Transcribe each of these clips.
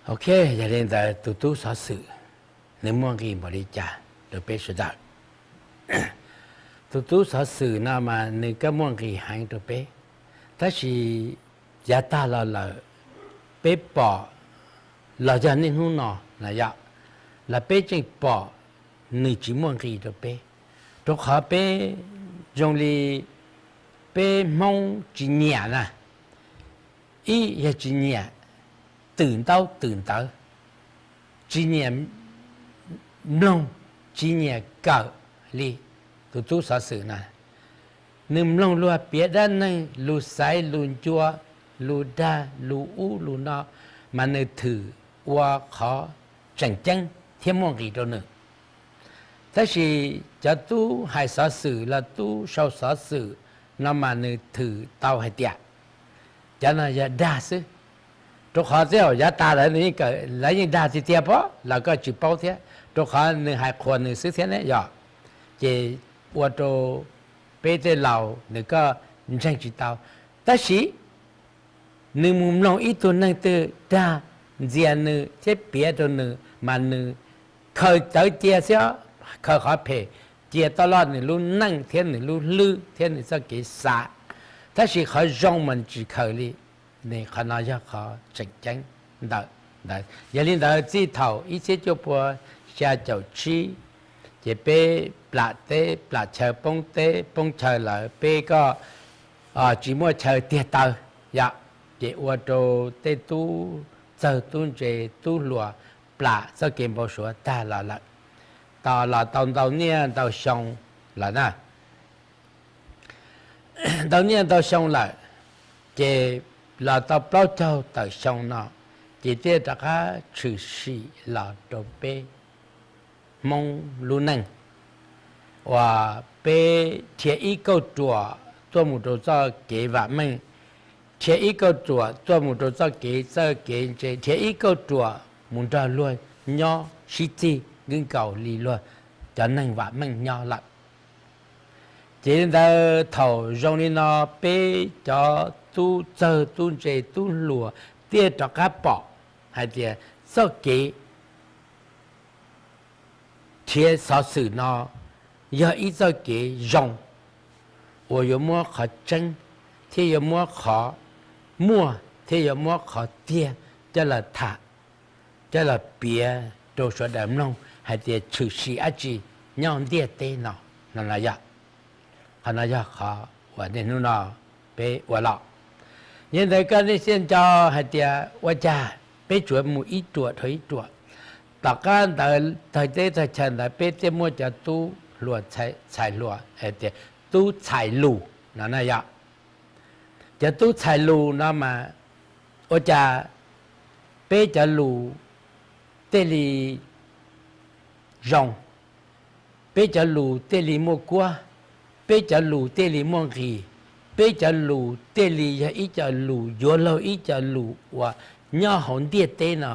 Ok, yog li ntawd tus tub xov xwm nws muaj nqis npaum li cas rau peb sawv daws? Tus tub xov xwm no mas nws kuj muaj nqis heev rau peb, tab sis yav tag los lawm peb pom los yog niaj hnub no na yom, los peb tseem pom nws tsis muaj nqis rau peb, rau qhov peb zoo li peb Hmoob tsis nyiam na. Ib yog tsis nyiam twm ntaub twm ntawv, tsis nyiam mloog, tsis nyiam kawm li tus tub xov xwm na. Nws mloog luag piav dab neeg, lus xaiv lus ncua, lus dag lus ub lus no, mas nws thwm ua qhov tseem ceeb thiab muaj nqis rau nws. Tab sis cov tub hais xov xwm los tub sau xov xwm no mas nws thwm tau hais tias cov no yog dag xwb. Rau qhov tej zaum yav tas lawv yeej dag tiag tiag pob los koj tsis paub thiab, rau qhov nws hais qhuas nws xwb thiab ne yom. Ces ua rau peb tej laus nws kuj ntseeg tsis tau. Tab sis nws mus mloog ib tug neeg twg dag ntxias nws thiab piav rau nws mas nws khaws tawv cia xwb, khaws qhov phem cia toj loj nws lub neej thiab nws lub hlwb thiab nws txoj kev xav, tab sis qhov zoo mas tsis khaws li. Qhov no yog qhov tseem ceeb ntawd. Yog li ntawd txij thaum ib txhiab cuaj pua xya caum tsib, ces peb plam teb plam chaw, poob teb poob chaw lawm, peb kuj tsis muaj chaw tiag taw yom, ces ua rau tej tub txawg tub ntse tub hluas plam txoj kev npau suav tag los lawm, tos los tau ntau niaj ntau xyoo lawm na. Ntau niaj ntau xyoo lawm, ces los tau plaub caug tawm xyoo no, ces thiaj rov qab tshwm sim los rau peb Hmoob lub neej, uas peb dhia ib kauj ruam tuaj mus rau txoj kev vam meej, dhia ib kauj ruam tuaj mus rau txoj kev txawj kev ntse, dhia ib kauj ruam mus nrog luag nyob sib txig nkaus li luag cov neeg vam meej nyob lawm. Ces li ntawd thaum zoo li no, peb cov tub txawg tub ntse tub hluas thiaj rov qab pom hais tias txoj kev nrhiav xov xwm no yog ib txoj kev zoo uas yuav muab qhov tseeb thiab yuav muab qhov muaj thiab yuav muab qhov tiag coj los tham, coj los piav rau sawv daws mloog hais tias tshwm sim dab tsi nyob ntiaj teb no, no no yog. Qhov no yog qhov uas niaj hnub no peb ua los. Yog li ntawd koj nej thiaj nco hais tias ua cas peb tsuas mus ib ruam dhau ib ruam. Tom qab ntawd tag teb tag chaw ntawd peb thiaj muaj cov tub hluas txhais hluas hais tias tub txhais lus no na yom. Cov tub txhais lus no mas ua cas peb cov lus thiaj li zoo, peb cov lus thiaj li muaj kuab, peb cov lus thiaj li muaj nqis, peb cov lus thiaj li yog ib co lus yuav laug ib co lus uas nyob hauv ntiaj teb no,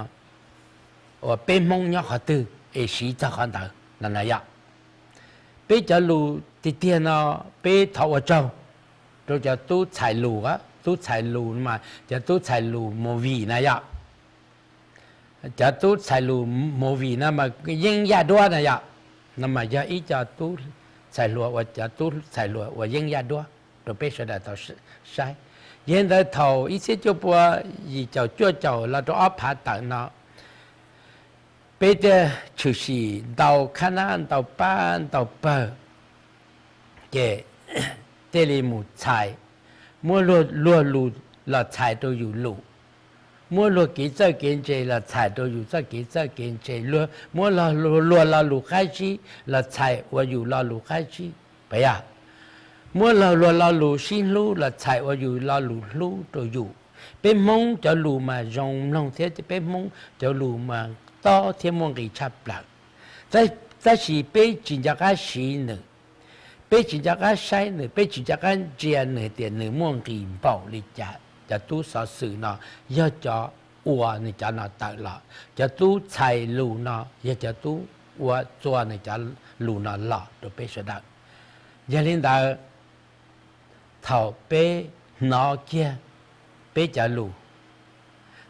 uas peb Hmoob nyob qhov twg es siv txog qhov ntawd no na yom. Peb cov lus tiag tiag no peb thov ua tsaug rau cov tub txhais lus, tub txhais lus mas cov tub txhais lus movie na yom. Cov tub txhais lus movie no mas yeeb yaj duab na yom, no mas yog ib co tub txhais hluas uas cov tub txhais hluas uas yeeb yaj duab rau peb sawv daws tau saib. Yog li ntawd thaum ib txhiab cuaj pua yim caum cuaj caum los rau ob phav tawm no, peb thiaj tshwm sim ntau khab nab ntau pab ntau pawg, ces thiaj li mus txhais, muab luag lus los txhais rau yus lus, muab luag kev txawj kev ntse los txhais rau yus txoj kev txawj kev ntse, muab luag lo lus qab zib los txhais ua yus lo lus qab zib, puas yog? Muab luag lo lus sib hlub los txhais ua yus lo lus hlub rau yus. Peb Hmoob cov lus mas zoo mloog thiab peb Hmoob cov lus mas tob thiab muaj nqis tshaj plaws. Tab sis peb tsis nco qab siv nws, peb tsis nco qab saib nws, peb tsis nco qab ntsia nws tias nws muaj nqis npaum li cas. Cov tub xov xwm no yog cov ua nws cov no tawm los, cov tub txhais lus no yog cov tub ua txua nws cov lus no los rau peb sawv daws. Yog li ntawd, thaum peb hnov kiag peb cov lus,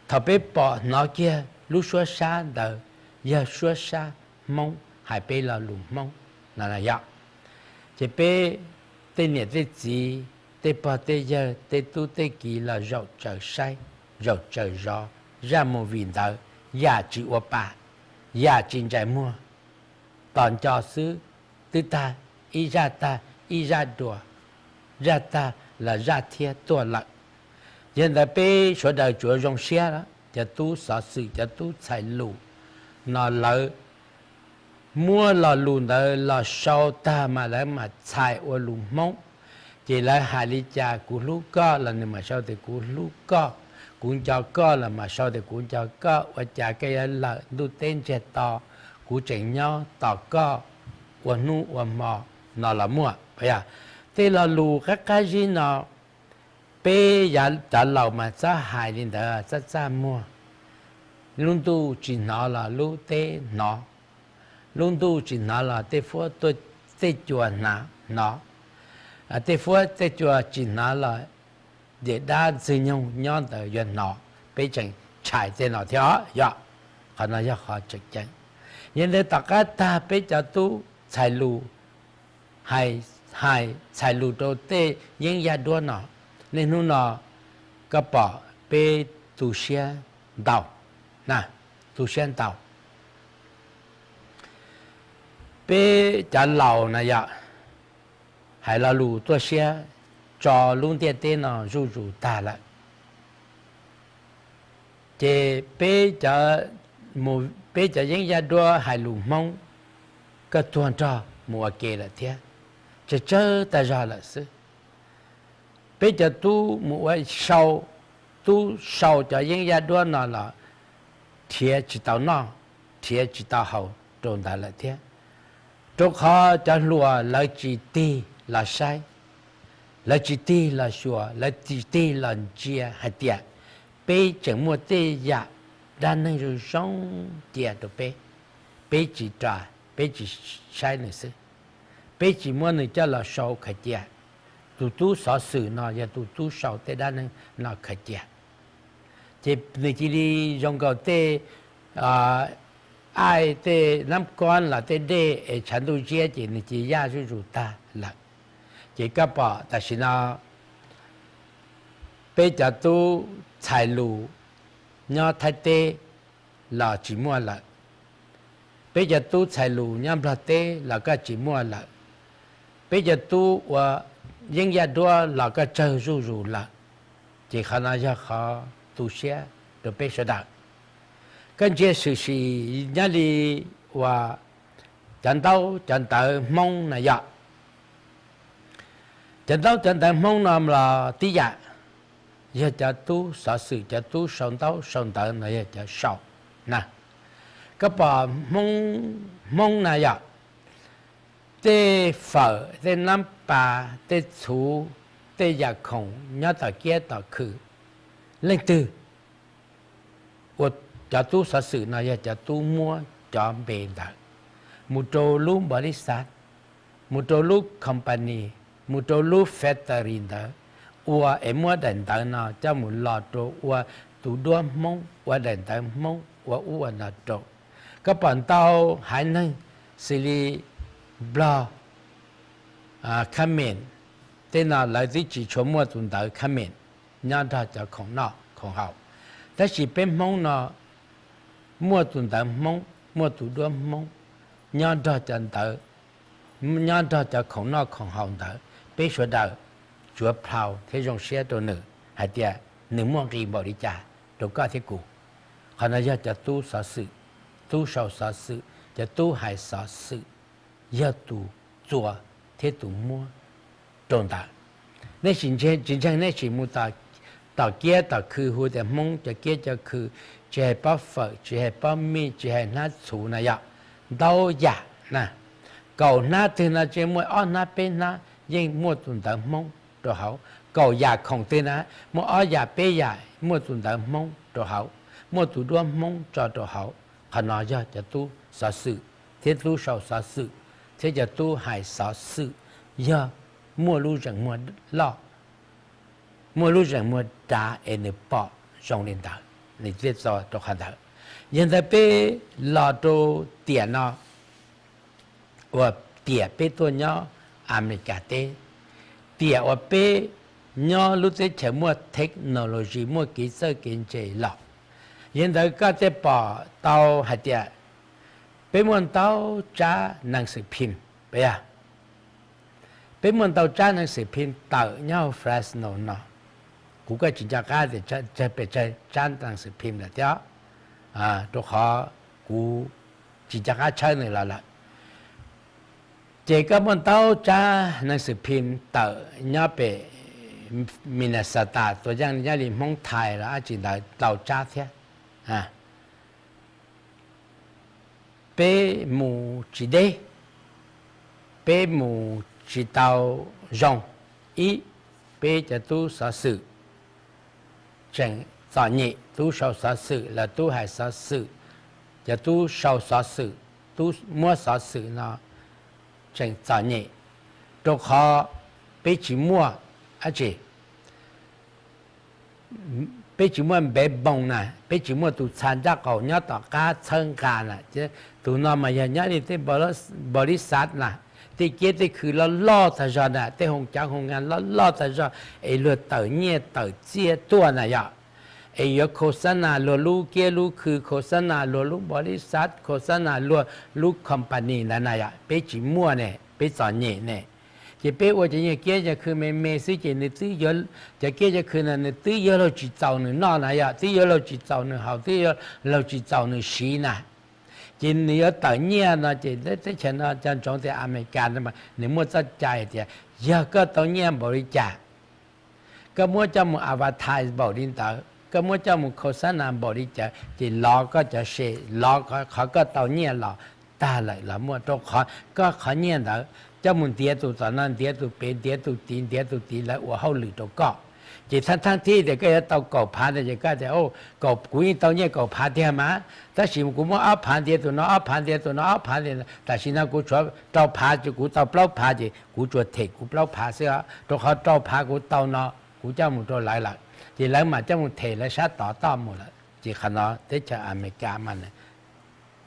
thaum peb pom hnov kiag lub suab sab ntawd yog suab sab Hmoob hais peb lo lus Hmoob no yog. Ces peb tej niam tej txiv, tej pog tej yawg, tej tub tej kiv los zaum tsaws saib, zaum tsaws zov zaj movie ntawd, yam tsis ua pa, yam tsis ntsais muag, tos nco xwb, twb tag, ib zaj tag ib zaj dua, zaj tag los zaj thiab tuaj lawm. Yog ntawd peb sawv daws tsuav zoo siab, cov tub xov xwm cov tub txhais lus no lawv muab lo lus ntawd los sau tag mas lawv mam txhais ua lus Hmoob. Ces lawv hais li cas, kuv hlub koj los nws mam sau tias kuv hlub koj, kuv nco koj los mam sau tias kuv nco koj, ua cas koj yuav lawm ntuj teb ntsiag to, kuv tseem nyob tos koj ua hnub ua hmo no los muaj. Tej lo lus qab qab zib no, peb yav cov laus mas txhob hais li ntawd, txaj txaj muag. Lub ntuj tsis hnov los lub teb hnov, lub ntuj tsis hnov los tej fuab tej cua hnov, tej fuab tej cua tsis hnov los yawm dab ntxwg nyoog nyob ntawd yuav hnov. Peb tseem tshais tej no thiab os, yog qhov no yog qhov tseem ceeb. Yog ntawd tom qab tag peb cov tub txhais lus, hais, hais txhais lus rau tej yeeb yaj duab no, niaj hnub no koj pom peb tu siab ntau, tu siab ntau. Peb cov laus na yog hais lo lus tuaj siab tso lub ntiaj teb no zuj zus tag lawm. Ces peb cov, peb cov yeeb yaj duab hais lus Hmoob, koj tuag nrog mus ua ke lawm thiab, tsawg tsawg tag zog lawm xwb. Peb cov tub mus ua sau, tub sau cov yeeb yaj duab no los nrhiav tsis tau noj, nrhiav tsis tau haus rau ntawd lawm thiab, rau qhov cov hluas lawv tsis tig los saib, lawv tsis tig los xyuas, lawv tsis tig los ntsia hais tias peb tseem muaj tej yam dab neeg zoo zoo cia rau peb, peb tsis ras, peb tsis saib nws xwb, peb tsis muab nws coj los sau khaws cia. Tus tub xov xwm no yog tus tub sau tej dab neeg no khaws cia. Ces nws cia li zoo nkaus tej aij, tej nab kob los tej dej es tshav ntuj ziab ces nws cia li yaj zuj zus tag lawm. Ces koj pom tam sim no peb cov tub txhais lus nyob Thaib teb los tsis muaj lawm. Peb cov tub txhais lus nyob Nplog teb los koj tsis muaj lawm. Peb cov tub ua yeeb yaj duab los koj tsawg zuj zus lawm. Ces qhov no yog qhov tu siab rau peb sawv daws. Koj ntsia swm sim nyob li uas cov ntaub cov ntawv Hmoob na yog, cov ntaub cov ntawv Hmoob no los tib yam, yog cov tub xov xwm, cov tub sau ntaub sau ntawv no yog cov sau na. Koj pom Hmoob na yog, tej fawm, tej nab pas, tej txhuv, tej yam khoom nyob tom kiab tom khw, leej twg ua cov tub xov xwm no yog cov tub muab cov npe ntawd mus rau lub npaus lis xav, mus rau lub company, mus rau lub factory ntawd ua es muab daim ntawv no coj mus los rau ua tus duab Hmoob, ua daim ntawv Hmoob, ua ub ua no rau. Koj pom ntau haiv neeg xws li Nplog, Khmer, tej no lawv twb tsis tshua muaj tus ntawv Khmer nyob nrog cov khoom noj khoom haus, tab sis peb Hmoob no muaj tus ntawv Hmoob, muaj tus duab Hmoob nyob nrog cov ntawv, nyob nrog cov khoom noj khoom haus ntawd. Peb sawv daws tsuav plhau thiab zoo siab rau nws hais tias nws muaj nqis npaum li cas rau koj thiab kuv. Qhov no yog cov tub xov xwm, tub sau xov xwm, cov tub hais xov xwm, yog tus txua thiab tus muab rau ntawd. Nej sim tsis ntseeg nej sim mus tom kiab tom khw hu tias Hmoob cov kiab cov khw, tsis hais pob fawm, tsis hais pob mij, tsis hais hnab txhuv na yog, ntau yam na. Kaum hnab twg no tsis muaj ob hnab peb hnab yeej muaj tus ntawv Hmoob rau hauv. Kaum yam khoom twg na, muaj ob yam peb yam muaj tus ntawv Hmoob rau hauv, muaj tus duab Hmoob tso rau hauv. Qhov no yog cov tub xov xwm thiab tub sau xov xwm thiab cov tub hais xov xwm, yog muaj lub zeem muag loj, muaj lub zeem muag dav es nws pom zoo li ntawd, nws thiaj txo rau qhov ntawd. Yog ntawd peb los rau tiam no, uas tiam peb tuaj nyob Amelikas teb, tiam uas peb nyob lub teb chaws muaj technology, muaj kev txawj kev ntse los, yog ntawd koj thiaj pom tau hais tias peb muaj ntau tsab neeg xwm phim, puas yog? Peb muaj ntau tsab neeg xwm phim tawm nyob hauv Fresno no. Kuv kuj tsis nco qab tias pes tsawg tsab neeg xwm phim lawm thiab, rau qhov kuv tsis nco qab tshawb nws los lawm. Ces koj muaj ntau tsab neeg xwm phim tawm nyob pem Minnesota, tus yeej nyob li Hmoob Thais los dab tsi ntawd ntau tsab thiab. Peb mus tsis deb, peb mus tsis tau zoo. Ib, peb cov tub xov xwm tseem txom nyem, tub sau xov xwm los tub hais xov xwm, cov tub sau xov xwm, tub muab xov xwm no tseem txom nyem, rau qhov peb tsis muaj dab tsi, peb tsis muaj npev npoos na, peb tsis muaj tus txha ncaj qaum nyob tom qab txhawb nqa na. Tus no mas yog nyob li tej npaus lis xav na, tej kiab tej khw loj loj tag zog na, tej hoo caav hoo ngaa loj loj tag zog es luag tawm nyiaj tawm txiaj tuaj na yom. Es yuav khau xab nas luag lub kiab lub khw, khau xab nas luag lub npaus lis xav, khau xab nas luag lub company ntawd na yom, peb tsis muaj ne, peb txom nyem ne. Ces peb ua cov nyuag kiab nyuag khw me me xwb ces nws twb, cov kiab cov khw no nws twb yuav luag tsis txaus nws noj na yom, twb yuav luag tsis txaus nws haus, twb yuav luag tsis txaus nws siv na. Ces nws yuav tawm nyiaj no ces teb chaws no cog ntsoov tias Amelikas no nws muaj txoj cai tias yog koj tau nyiaj npaum li cas, koj muab coj mus advertise npaum li ntawd, koj muab coj mus khau xab nas npaum li cas, ces lov koj cov se, lov qhov koj tau nyiaj los tag lawm los muaj, rau qhov koj qhov nyiaj ntawd coj mus ntiav tus tom no, ntiav tus pem, ntiav tus tid, ntiav tus tid, lawv ua hauj lwm rau koj. Ces thaab thaab thib tias koj yuav tau kaum phav ntawd ces koj tias, kuv yeej tau nyiaj kaum phav tiag mas, tab sis kuv muab ob phav ntiav tus no, ob phav ntiav tus no, ob phav ntiav, tam sim no kuv tshuav rau phav, kuv tau plaub phav ces kuv tsuas them kuv plaub phav xwb, rau qhov rau phav kuv tau no kuv coj mus rau lawv lawm, ces lawv mam coj mus them lawv sab tod toj mus lawm. Ces qhov no teb chaws Amelikas mas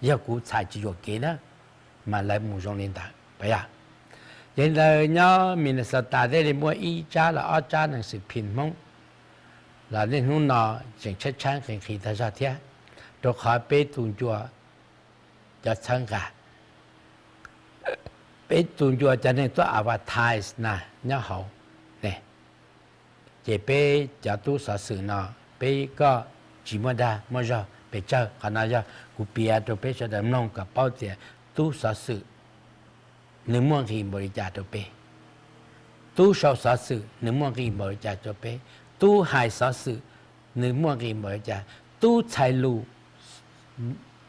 yog kuv txhais tsis yuam kev na, mas lawv mus zoo li ntawd puas yog? Yog li ntawd nyob Minnesota thiaj li muaj ib tsab los ob tsab neeg xwm phim Hmoob los niaj hnub no tseem tshaib tshaib nqhis nqhis tag zog thiab, rau qhov peb tu ncua cov txhawb nqa, peb tu ncua cov neeg tuaj advertise na nyob hauv ne. Ces peb cov tub xov xwm no, peb koj tsis muaj dag muaj zog pes tsawg. Qhov no yog kuv piav rau peb sawv daws mloog kom paub tias tub xov xwm nws muaj nqis npaum li cas rau peb, tub sau xov xwm nws muaj nqis npaum li cas rau peb, tub hais xov xwm nws muaj nqis npaum li cas, tub txhais lus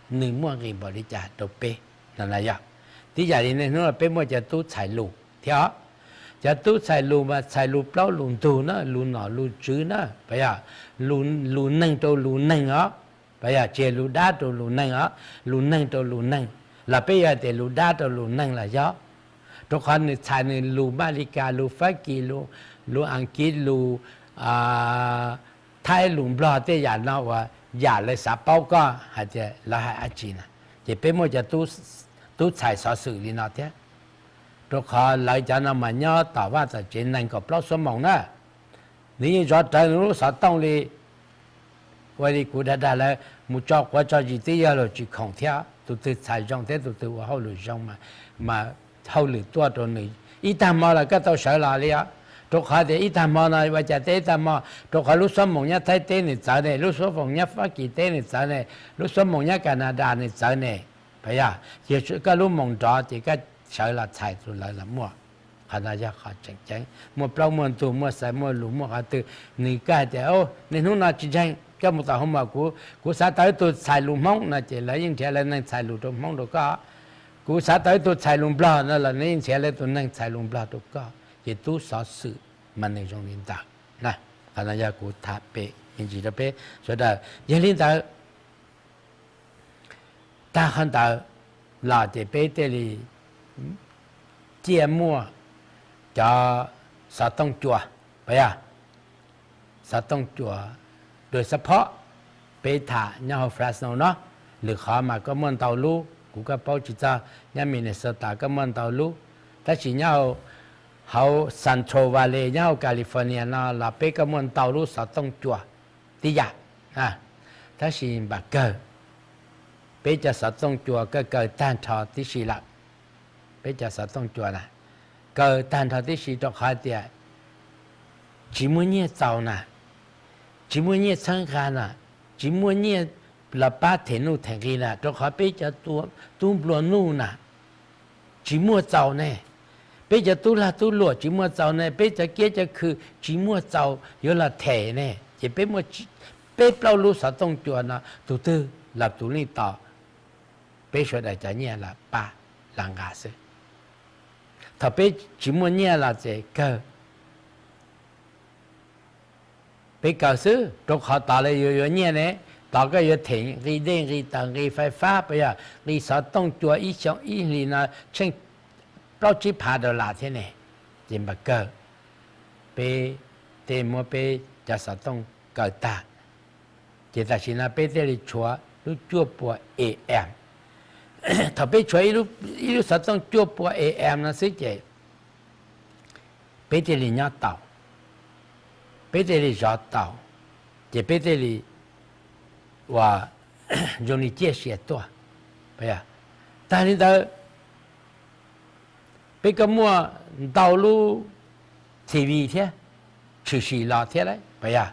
nws muaj nqis npaum li cas rau peb no na yog. Tib yam li niaj hnub peb muaj cov tub txhais lus thiab os. Cov tub txhais lus mas txhais lus plaub lus ntug na, lus nom lus tswv na, puas yog? Lus neeg rau lus neeg os, puas yog? Tsis lus dab rau lus neeg os, lus neeg rau lus neeg, los peb yuav hais tias lus dab rau lus neeg los yog, rau qhov nws txhais nws lus Amelikas, lus Fab Kis, lus Askiv, lus Thaib, lus Nplog, tej yam no uas yam lawv xav paub koj hais tias lawv hais dab tsi na. Ces peb muaj cov tub txhais xov xwm li no thiab, rau qhov lawv cov no mas nyob tom vaj tom tsev nees nkaum plaub xuab moos na, nws yeej zov rawv nws lub xov tooj li, ua li kuv dag dag lawv mus tso quav tso zis twb yog luag tsis khoom thiab. Tus twg txhais zoo thiab tus twg ua hauj lwm zoo mas hauj lwm tuaj rau nws ib tag hmo los koj tau sawv los li os. Rau qhov tias ib tag hmo no ua cas tej ib tag hmo, rau qhov lub xuab moos nyob Thaib teb nws txawv ne, lub xuab moos nyob Fab Kis teb nws txawv ne, lub xuab moos nyob Canada nws txawv ne, puas yog? Ces koj lub moos nrov ces koj sawv los txhais tus lawv los muaj. Qhov no yog qhov tseem ceeb. Muaj plaub muaj ntug, muaj xaiv muaj lus, muaj qhov twg nws koj hais tias niaj hnub no tsis ntseeg, koj mus tom hoo mom kuv, kuv xav tau ib tug txhais lus Hmoob no ces lawv yeej nrhiav lawv neeg txhais lus rau Hmoob rau koj. Kuv xav tau ib tug txhais lus Nplog no los nws yeej nrhiav lawv tus neeg txhais lus Nplog rau koj. Ces tub xov xwm mas nws zoo li ntawd na. Qhov no yog kuv tham pem me ntsis rau peb sawv daws. Yog li ntawd, tag qhov ntawd los ces peb thiaj li ciaj muaj cov xov tooj cua, puas yog? Xov tooj cua, dua xab phob, peb tham nyob hauv Fresno no, lwm qhov mas koj muaj ntau lub, kuv koj paub tsis txog, nyob Minnesota koj muaj ntau lub, tab sis nyob hauv Central Valley nyob hauv California no los peb koj muaj ntau lub xov tooj cua tib yam. Tab sis npam kawg, peb cov xov tooj cua koj kaw tag nrho tib si lawm. Peb cov xov tooj cua na, kaw tag nrho tib si rau qhov tias tsis muaj nyiaj txaus na, tsis muaj nyiaj txhawb nqa na, tsis muaj nyiaj los pab them nuj them nqi na, rau qhov peb cov tub nplua nuj na tsis muaj txaus ne, peb cov tub lag tub luam tsis muaj txaus ne, peb cov kiab cov khw tsis muaj txaus yuav los them ne, ces peb muaj peb plaub lub xov tooj cua no, tus twg los tus leej tos peb sawv daws cov nyiaj los pab los nqa xwb. Thaum peb tsis muaj nyiaj los ces kawg, peb kaw xwb, rau qhov tod lawv yuav yuav nyiaj ne, tod koj yuav them nqi dej nqi taws nqi fais fab, puas yog nqi xov tooj cua ib xyoo ib hlis no tsheej plaub tsib phav dollar thiab ne, ces npam kawg, peb tej muab peb cov xov tooj kaw tag, ces tam sim no peb thiaj li tshuav lub cuaj pua A M. Thaum peb tshuav ib lub xov tooj cuaj pua A M no xwb ces peb thiaj li nyob tau, peb thiaj li zov tau, ces peb thiaj li uas zoo li ciaj sia tuaj. Tag li ntawd, peb kuj muaj ntau lub T V thiab, tshwm sim los thiab lauj, puas yog?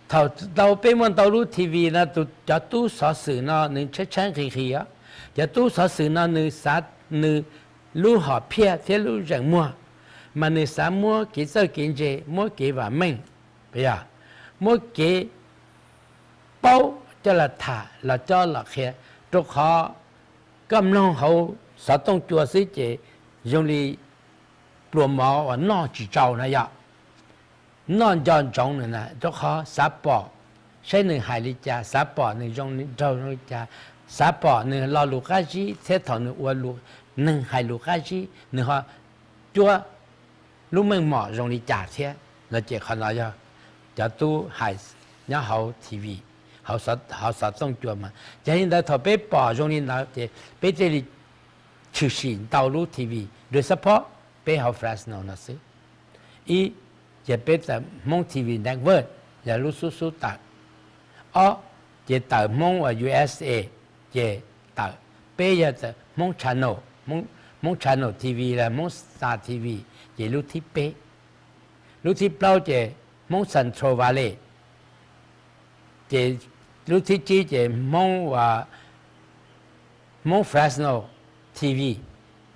Thaum ntau peb muaj ntau lub T V no, tus cov tub xov xwm no nws tshaib tshaib nqhis nqhis os. Cov tub xov xwm no nws xav, nws lub hom phiaj thiab lub zeem muag, mas nws xav muab kev txawj kev ntse, muab kev vam meej, puas yog, muab kev paub coj los tham los coj los qhia, rau qhov koj mloog hauv xov tooj cua xwb ces zoo li pluas mov uas noj tsis tsau na yom, noj nco ntsoov nws na, rau qhov xav pom saib nws hais li cas, xav pom nws zoo nraug zoo li cas, xav pom nws lo lus qab zib thiab thaum nws ua lus, neeg hais lus qab zib nws ho cuab lub meej mom zoo li cas thiab no ces qhov no yog cov tub hais nyob hauv T V, hauv xov tooj cua mas. Ces li ntawd thaum peb pom zoo li ntawd ces peb thiaj li tshwm sim ntau lub T V, rau xab phob peb hauv Fresno no xwb. Ib, ces peb tawm Hmoob T V Network, yog lub xub xub tawm. Ob, ces tawm Hmoob uas U S A, ces tawm. Peb yog tawm Hmoob Channel, Hmoob Channel T V los Hmoob Star T V, ces lub thib peb. Lub thib plaub ces Hmoob Central Valley, ces lub thib tsib ces Hmoob uas Hmoob Fresno T V,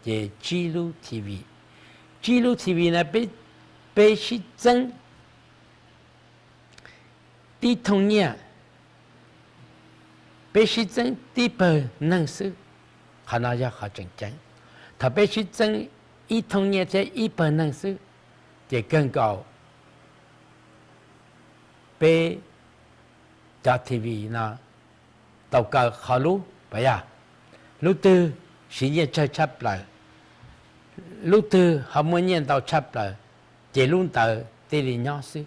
ces tsib lub T V. Tsib lub T V no peb, peb sib txeeb tib thooj nyiaj, peb sib txeeb tib pawg neeg xwb. Qhov no yog qhov tseem ceeb. Thaum peb sib txeeb ib thooj nyiaj thiab ib pawg neeg xwb, ces kawg nkaus peb cov T V no tau kaw qhov lub, puas yog? Lub twg siv nyiaj tsawg tshaj plaws, lub twg ho muaj nyiaj ntau tshaj plaws, ces lub ntawd thiaj li nyob xwb,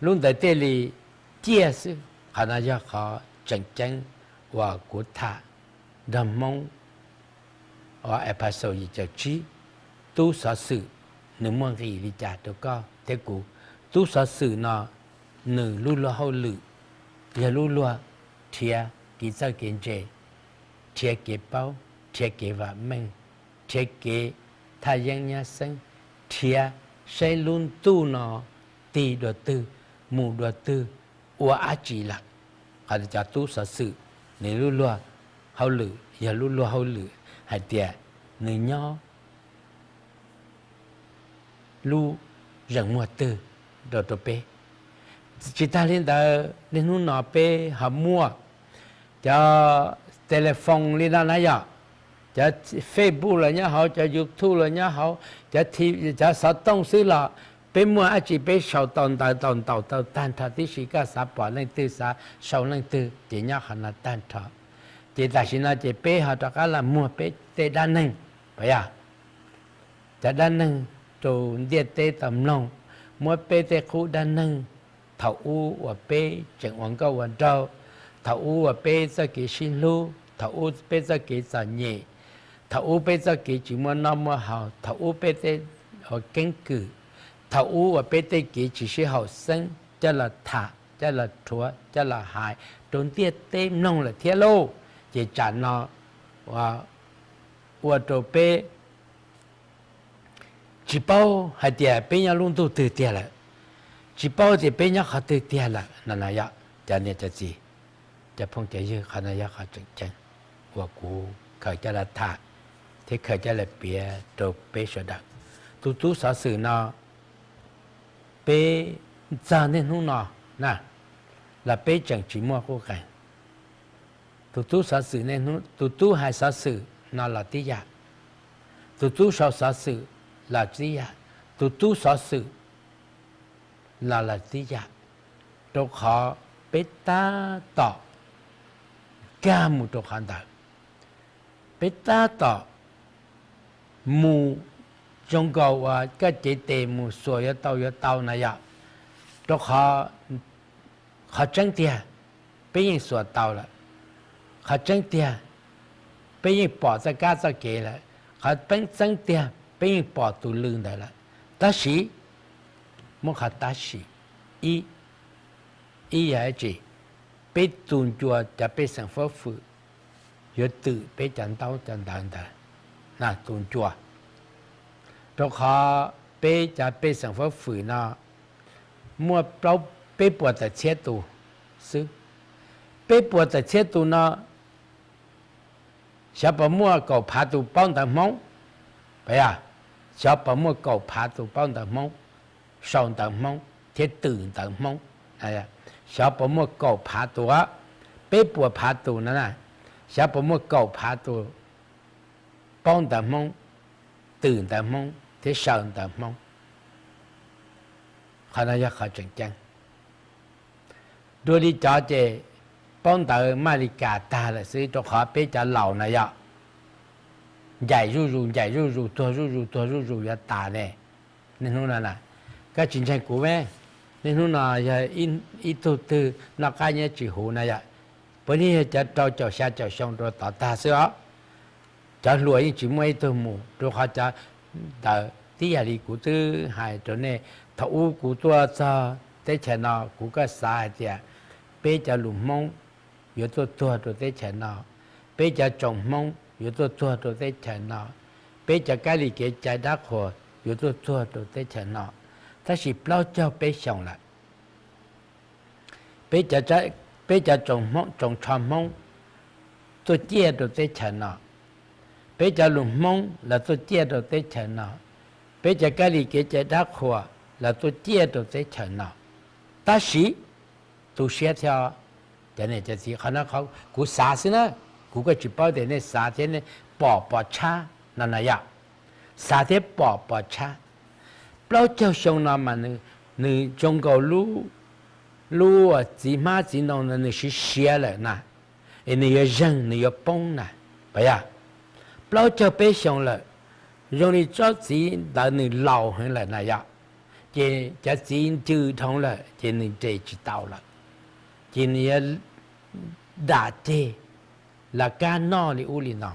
lub ntawd thiaj li ciaj xwb. Qhov no yog qhov tseem ceeb uas kuv tham nrog Hmoob uas episode yim caum tsib, tub xov xwm nws muaj nqis li cas rau koj thiab kuv. Tub xov xwm no nws lub luag hauj lwm yog lub luag nrhiav kev txawj kev ntse, nrhiav kev paub, nrhiav kev vam meej, nrhiav kev thaj yeeb nyab xeeb, nrhiav saib lub ntuj no tig dua twg, mus dua twg, ua dab tsi lawm. Qhov cov tub xov xwm nws lub luag hauj lwm yog lub luag hauj lwm hais tias nws nyob lub zeem muag twg rau rau peb. Tsis tag li ntawd, niaj hnub no peb ho muaj cov telephone li no na yom, cov Facebook los nyob hauv, cov YouTube los nyob hauv, cov, cov xov tooj xwb los peb muaj dab tsi peb sau tau ntawv tau ntaus tau tag nrho tib si, koj xav pom leej twg xav sau leej twg ces nyob qhov no tag nrho. Ces tam sim no ces peb ho rov qab los muag peb tej dab neeg, puas yog? Cov dab neeg rau ntiaj teb tau mloog, muab peb tej qub dab neeg Thaum ub uas peb tseem ua nkauj ua nraug, thaum ub uas peb txoj kev sib hlub, thaum ub peb txoj kev txom nyem, thaum ub peb txoj kev tsis muaj noj muaj haus, thaum ub peb tej keeb kwm, thaum ub uas peb tej kev tsis sib haum xeeb coj los tham, coj los rhuav, coj los hais rau ntiaj teb mloog lawm thiab lauj, ces tsam no ua rau peb tsis paub hais tias peb nyob lub ntuj twg tiag lawm, tsis paub tias peb nyob qhov twg tiag lawm no no yog cov niam cov txiv, cov phooj cov ywg, qhov no yog qhov tseem ceeb uas kuv khaws coj los tham thiab khaws coj los piav rau peb sawv daws. Tus tub xov xwm no peb txog niaj hnub no na los peb tseem tsis muaj qub qees. Tus tub xov xwm, tus tub hais xov xwm no los tib yam, tus tub sau xov xwm los tib yam, tus tub xov xwm los los tib yam, rau qhov peb tab tom nkag mus rau qhov ntawd, peb tab tom mus zoo nkaus uas koj cev tes mus xuas yuav tau yuav tau na yom, rau qhov qhov tseeb tiag peb yeej xuas tau lawm, qhov tseeb tiag peb yeej pom txoj kab txoj kev lawm, qhov tseeb tiag peb yeej pom tus lw ntawd lawm. Tab sis, muab qhov tab sis, ib, ib yog dab tsi? Peb tus ncua cov pej xeem fab fwm yuav twm peb cov ntaub cov ntawv ntawd, tus ncua, rau qhov peb cov pej xeem fab fwm no muaj peb puas tawm txhiab tus xwb. Peb puas tawm txhiab tus no, xyov puas muaj kaum phav tus paub ntawv Hmoob, xyov puas muaj kaum phav tus paub ntawv Hmoob, sau ntawv Hmoob thiab twm ntawv Hmoob, xyov puas muaj kaum phav tus, peb puas phav tus no na, xyov puas muaj kaum phav tus paub ntawv Hmoob, twm ntawv Hmoob thiab sau ntawv Hmoob. Qhov no yog qhov tseem ceeb. Dua li cov ces paub ntawv maj li kas tag lawm xwb, rau qhov peb cov laus na yom, ncaim zuj zus ncaim zuj zus tuag zuj zus tuag zuj zus yuav tas ne. Niaj hnub no na, koj tsis ntseeg kuv me, niaj hnub no yog ib tug twg noj qab nyob tsis huv na yom, puav leej yog cov rau caum xya caum xyoo rau tod tag xwb os. Cov hluas yeej tsis muaj ib tug mus, rau qhov cov ntawd tib yam li kuv twb hais rau nej, thaum ub kuv tuaj txog teb chaws no kuv kuj xav hais tias peb cov lus Hmoob yuav tuaj tuag rau teb chaws no, peb cov tsoom Hmoob yuav tuaj tuag rau teb chaws no, peb cov kab li kev cai dab qhuas yuav tuaj tuag rau teb chaws no, tab sis plaub caug peb xyoos lawm, peb cov tsoom tsho Hmoob tuaj ciaj rau teb chaws no, peb cov lus Hmoob los tuaj ciaj rau teb chaws no, peb cov kab li kev cai dab qhuas los tuaj ciaj rau teb chaws no. Tab sis tu siab thiab, cov niam cov txiv, qhov no kuv xav xwb na, kuv kuj tsis paub tias nej xav thiab nej pom pov tshab no na yom, xav thiab pom pov tshab. Plaub caug xyoo no mas nws zoo nkaus lub, lub txiv hmab txiv ntoo no nws siav siav lawm na, es nws yuav zeeg nws yuav poob na, puas yog? Plaub caug peb xyoos lawm, zoo li tsob txiv ntawd nws laus heev lawm na yom, ces cov txiv ncw dhau lawm ces nws nres tsis tau lawm, ces nws yuav dam ceg los kab noj li ub li no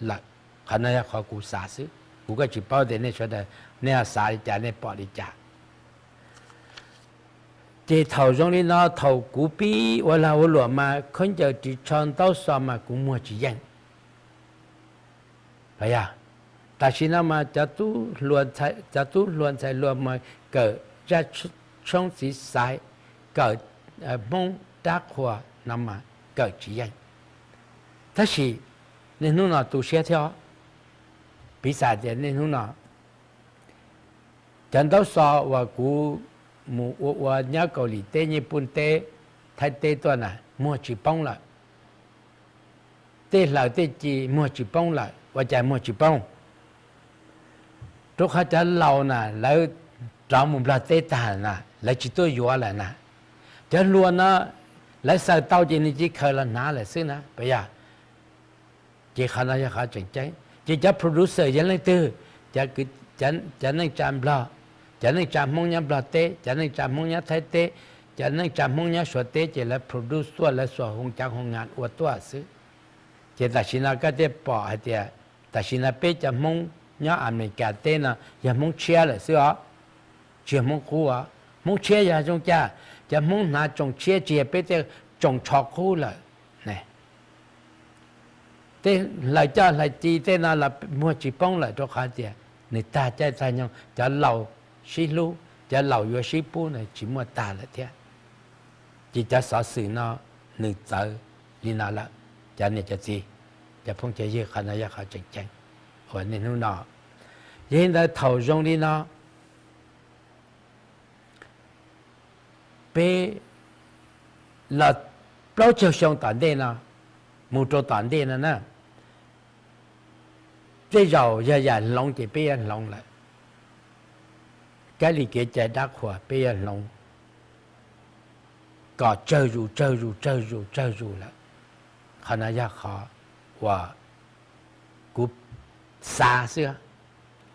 lawm. Qhov no yog qhov kuv xav xwb, kuv kuj tsis paub tias nej sawv daws nej ho xav li cas nej pom li cas. Ces thaum zoo li no thaum kuv pib ua lag ua luam mas khaub ncaws ris tsho ntaub xov mas kuv muag tsis yeej. Yog, tam sim no mas cov tub hluas ntxhais hluas mas kawm zaj tshoob txiv xaiv, kawm Hmoob dab qhuas no mas kawm tsis yeej. Tab sis niaj hnub no tu siab thiab, piv xam tias niaj hnub no cov ntaub xov uas kuv mus ua ua nyob Kaus Lim teb, Nyij Pooj teb, Thaib teb tuaj na muag tsis poob lawm. Tej hlaws tej ci muag tsis poob lawm. Ua cas muag tsis poob? Rau qhov cov laus na lawv rov mus Nplog teb tag na, lawv tsis tuaj yuav lawm na. Cov hluas no lawv xaws tau ces nws cia li khaws los hnav lawm xwb na, puas yog? Ces qhov no yog qhov tseem ceeb. Ces cov producer yog leej twg? Cov neej tsa Nplog, cov neej tsa Hmoob nyob Nplog teb, cov neej tsa Hmoob nyob Thaib teb, Cov neej tsa Hmoob nyob Suav teb ces lawv produce tuaj, lawv xuas hoo cav hoo ngas ua tuaj xwb. Ces tam sim no koj thiaj pom hais tias tam sim no peb cov Hmoob nyob Amelikas teb no yog Hmoob tshiab lawm xwb os, tsis yog Hmoob qub os. Hmoob tshiab yog zoo cas? Cov Hmoob hnav tsoos tshiab tsis yog peb tej tsoos tsho qub lawm. Tej hlais coj hlais ci tej no los muag tsis poob lawm rau qhov tias nws tag caij tag nyoog, cov laus sib hlub, cov laus yuav sib pub no tsis muaj tag lawm thiab. Ces cov xov xwm no nws txawv li no lawm, cov niam cov txiv, cov phooj cov ywg, qhov no yog qhov tseem ceeb uas niaj hnub no. Yog li ntawd thaum zoo li no, peb los plaub caug xyoo tom ntej no, mus rau tom ntej no na, tej zaum yog yam hloov ces peb yuav hloov lawm. Kab li kev cai dab qhuas peb yuav hloov kom tsawg zus tsawg zus tsawg zus tsawg zus lawm. Qhov no yog qhov uas kuv xav xwb,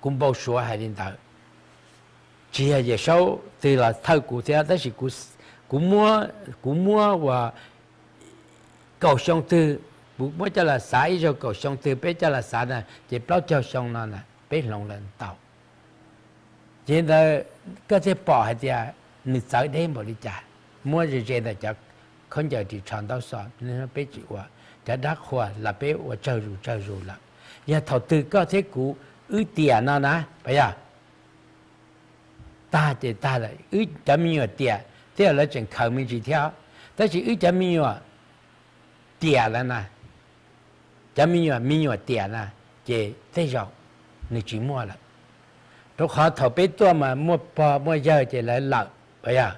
kuv npau suav hais li ntawd. Tsis yog Yawm Saub twg los thawj kuv thiab, tab sis kuv, kuv muab uas kaum xyoo twg, kuv muab coj los xav ib zaug kaum xyoo twg peb coj los xav na ces plaub caug xyoo no na peb hloov lawm ntau. Ces ntawd koj thiaj pom hais tias nws txawv deb npaum li cas. Muab ze ze ntawm cov khaub ncaws ris tsho ntaub xov, peb tsis ua, cov dab qhuas los peb ua tsawg zus tsawg zus lawm. Yog thaum twg koj thiab kuv wb tiam no na, puas yog? Tag ces tag lawm, wb cov me nyuam tiam thiab lawv tseem khaws me ntsis thiab, tab sis wb cov me nyuam tiam lawm na, cov me nyuam me nyuam tiam na, ces tej zaum nws tsis muaj lawm. Rau qhov thaum peb tuaj mas muaj pog muaj yawg ces lawv lawm, puas yog?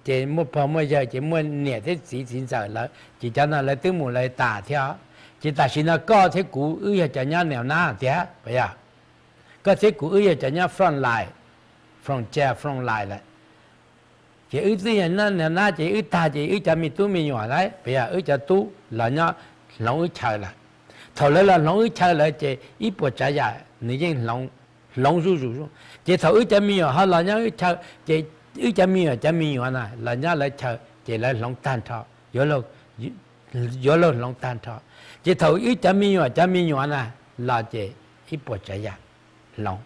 Ces muaj pog muaj yawg ces muaj niam thiab txiv txiv ntxawm lawm, ces cov no lawv twb mus lawv tas thiab. Ces tam sim no koj thiab kuv wb yog cov nyob neo na tiag, puas yog? Koj thiab kuv wb yog cov nyob front line, frontier front line lawm. Ces wb twb yog nyob neo na ces wb tag ces wb cov me tub me nyuam na, puas yog, wb cov tub los nyob hloov wb chaw lawm. Thaum lawv los hloov wb chaw lawm ces ib puas tsav yam nws yeej hloov zuj zus. Ces thaum wb cov me nyuam ho los nyob wb chaw ces wb cov me nyuam cov me nyuam na los nyob lawv chaw ces lawv hloov tag nrho, yuav luag hloov tag nrho. Ces thaum wb cov me nyuam cov me nyuam na los ces ib puas tsav yam hloov.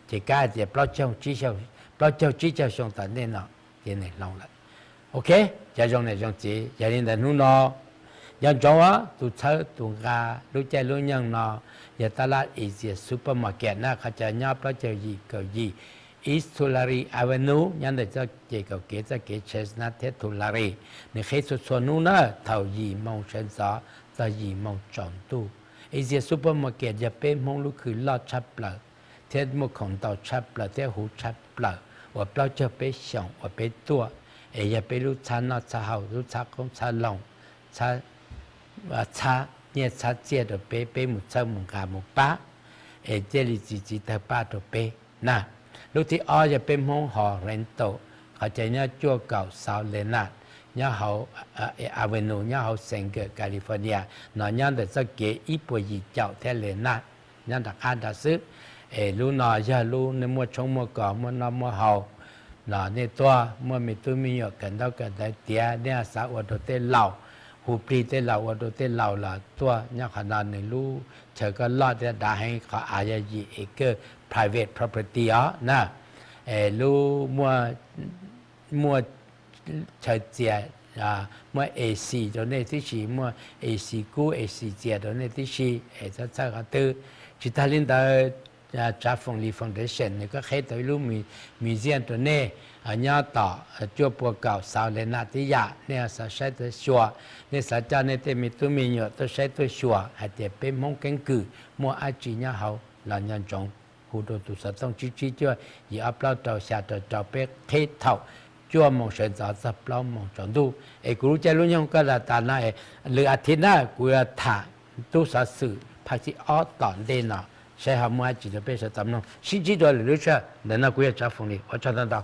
Ces kab hais tias plaub caug tsib caug xyoo tom ntej no ces nws hloov lawm. Ok, cov zoo niam zoo txiv, yog li ntawd hnub no nco ntsoov os, tus txhawb tus nqa lub caij lub nyoog no yog tab laj Asia Supermarket na, qhov chaw nyob plaub caug yim kaum yim East Tulare Avenue, nyob ntawm txoj kev kaum kev txoj kev Chestnut thiab Tulare. Nws qhib txhua txhua hnub na, thaum yim moos sawv ntxov txog yim moos tsaus ntuj. Asia Supermarket yog peb Hmoob lub khw loj tshaj plaws thiab muaj khoom ntau tshaj plaws thiab huv tshaj plaws uas plaub caug peb xyoos uas peb tuaj, es yog peb lub txhab noj txhab haus, lub txhab qoob txhab loo, txhab nyiaj txhab txiaj rau peb, peb mus txhawb mus nqa mus pab, es thiaj li txi txiv tawg paj rau peb na. Lub thib ob yog peb Hmoob hos rental, qhov chaw nyob cuaj kaum South Lenoir, nyob hauv Avenue, nyob hauv Sanger California no, nyob ntawm txoj kev ib puas yim caum thiab Lenoir, nyob nram qab nrad xwb. Es lub no yog lub nej muaj tshoob muaj kos muaj noj muaj haus los nej tuaj, muaj me tub me nyuam kawm ntaub kawm ntawv tiav, nej xav ua rau tej laus, hu plig tej laus, ua rau tej laus los tuaj nyob qhov no. Nws lub chaw koj loj thiab dav heev, qhov av yog yim acre private property os na. Es lub muaj chaw txias, muaj A C rau nej tib si, muaj A C kub A C txias rau nej tib si, es txhob txhawj qhov twg. Tsis tag li ntawd, Tsav Foom Lis Foundation nws kuj qhib tau ib lub museum rau nej nyob tom cuaj pua kaum South Lenoir tib yam. Nej xav saib tuaj xyuas, nej xav coj nej tej me tub me nyuam tuaj saib tuaj xyuas hais tias peb Hmoob keeb kwm muaj dab tsi nyob hauv los nco ntsoov hu rau tus xov tooj tsib tsib cuaj yim ob plaub rau xya rau rau peb qhib thaum cuaj moos sawv ntxov txog plaub moos tsaus ntuj. Es kuv lub caij lub nyoog koj los tas no es lwm a thiv na kuv yuav tham tub xov xwm phaj thib ob tom ntej no, saib ho muaj dab tsi rau peb sawv daws mloog. Sib ntsib dua lwm lub sij hawm, ntawm no kuv yog Tsav Foom Lis, ua tsaug ntau ntau.